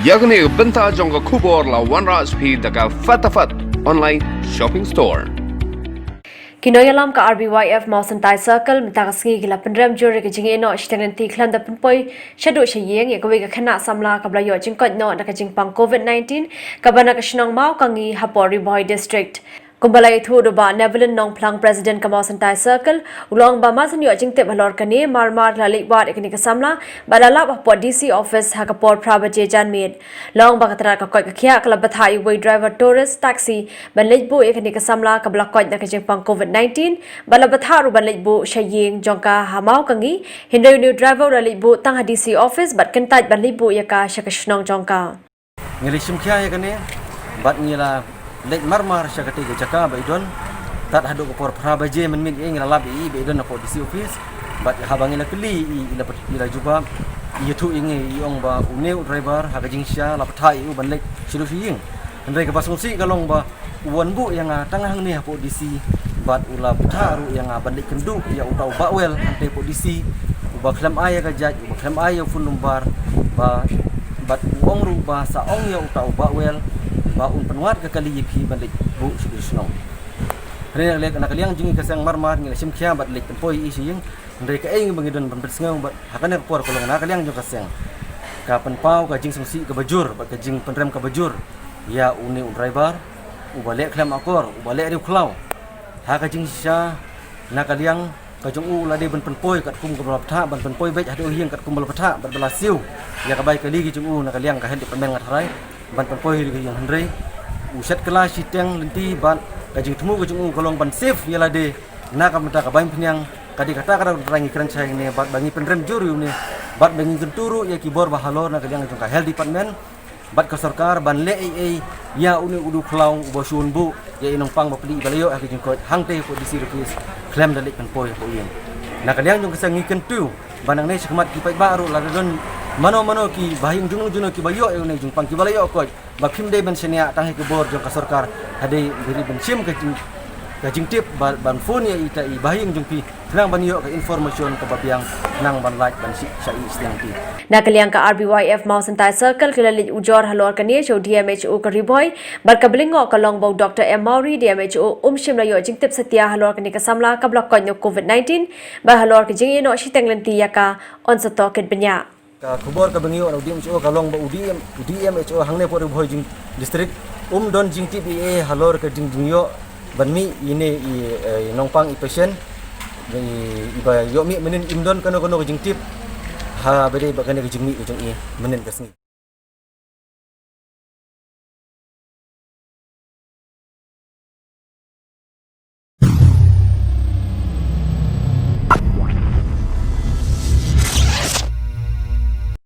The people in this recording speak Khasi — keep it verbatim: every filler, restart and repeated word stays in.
Ïa kane ka bynta jong ka khubor la wanrah sha phi da ka Fatafat Online Shopping Store. Ki nongïalam ka R B Y F Mawsantai Circle mynta ka sngi ki la pynrem jur ïa ka jingïehnoh shiteng lynti khlem da pynpoi shaduh sha ïing ïa kawei ka khynnah samla kaba la ïoh jingkoit noh na ka jingpang covid nineteen kaba na ka shnong Mawkangi hapoh Ri Bhoi District. Kumba la ïathuh da u Bah Nevelin Nongphlang, President ka Mawsantai Circle, u la ong ba mar shen ïoh jingtip halor kane, mar mar la leit wad ïa kane ka samla bad la lap hapoh D C office ha ka por phra baje janmiet. La ong ba ka tnat ka koit ka khiah ka la bthah ïa uwei u driver tourist taxi ban leit buh ïa kane ka samla kaba la koit na ka jingpang covid nineteen bad la bthah ruh ban leit buh sha ïing jong ka ha Mawkangi, hynrei une u driver u la leit buh tang ha D C office bad kyntait ban leit buh ïa ka sha ka shnong jong ka. Ngi la shim khia ïa kane bad ngi la leit mar mar sha katei ka jaka ba i don. Tad haduh ka por phra baje mynmiet ïa ngi la lap ïa i ba i don hapoh D C office. Bad haba ngi la kylli ïa i, i la pat-, i la jubab, i ïathuh ïa ngi, i ong ba une u driver ha ka jingshisha la bthah ïa u ban leit shaduh sha ïing. Hynrei kaba sngewsih ka long ba u wan buh ïa nga tang hangne hapoh D C bad u la bthah ruh ïa nga ban leit kynduh ïa uta u Bah Well hangtei hapoh D C, uba khlem ai ïa ka jait, uba khlem ai ïa u phone number, ba, bad u ong ruh ba sa ong ïa uta u Bah Well ba un pynwad ka kali ïa phi ban leit buh sha ka shnong. Hynrei na ka liang, na ka liang jong ngi ka seng mar mar ngi la shim khia bad leit pynpoi ïa i sha ïing. Hynrei kaei ba ngi don ban pynsngew bad ha kane ka por ka long na ka liang jong ka seng, ka pynpaw ka jingsngewsih kaba jur bad ka jingpynrem kaba jur ïa une u driver uba leh khlem akor, uba leh riewkhlaw. Ha ka jingshisha na ka liang ka jong u la dei ban pynpoi katkum kaba la bthah, ban pynpoi beit haduh ïing katkum ba la bthah bad ba la siew ïa ka bai kali ka jong u na ka liang ka health department, nga tharai ban pynpoi haduh ïing, hynrei u shet kylla shiteng lynti bad ka jingthmu ka jong u ka long ban save ïa lade na ka bynta ka bai pynïang. Ka dei kata ka daw ngi kren shai hangne bad ba ngi pynrem jur ïa une bad ba ngi kyntu ruh ïa ki bor ba halor na ka liang jong ka health department bad ka sorkar ban leh ei ei ïa une u dukhlaw uba shu wan buh ïa i nongpang bapli ba la ïoh ha ka jingkoit hangtei hapoh D C office khlem da leit pynpoi hapoh ïing. Na ka liang jong ka seng ngi kyntu ba nangne shakhmat ki paidbah ruh lada don mano mano ki bahaïing jong juno kiba ïoh ïa une u jingpang kiba la ïoh koit, ba phim dei ban shaniah tang ha ki bor jong ka sorkar, ha dei ban shim ka jing, ka jingtip ba, ban phone ïa ita i bahaïing jong phi khnang ban ïoh ka information kaba biang khnang ban lait ban shim sha i shiteng lynti. Na ka liang ka R B Y F Mawsantai Circle ki la leit ujor halor kane sha u D M H O ka Ri Bhoi bad kaba lyngngoh ka long ba u Doctor M Mawrie, D M H O, um shym la ïoh jingtip satia halor kane ka samla kaba la koit na u covid nineteen bad halor ka jingïehnoh shiteng lynti ïa ka, yn sa tohkit bniah. Ka khubor kaba ngi ïoh na u D M H O ka long ba u D M, u D M H O hangne hapoh Ri Bhoi jing district um don jingtip ei ei halor ka jing, jingïoh ban mih ïa ine i, eh, nongpang i patient i, iba ïoh mih mynnin, im don kano kano ka jingtip ha ba dei bad kane ka jingmih ka jong i mynnin ka sngi.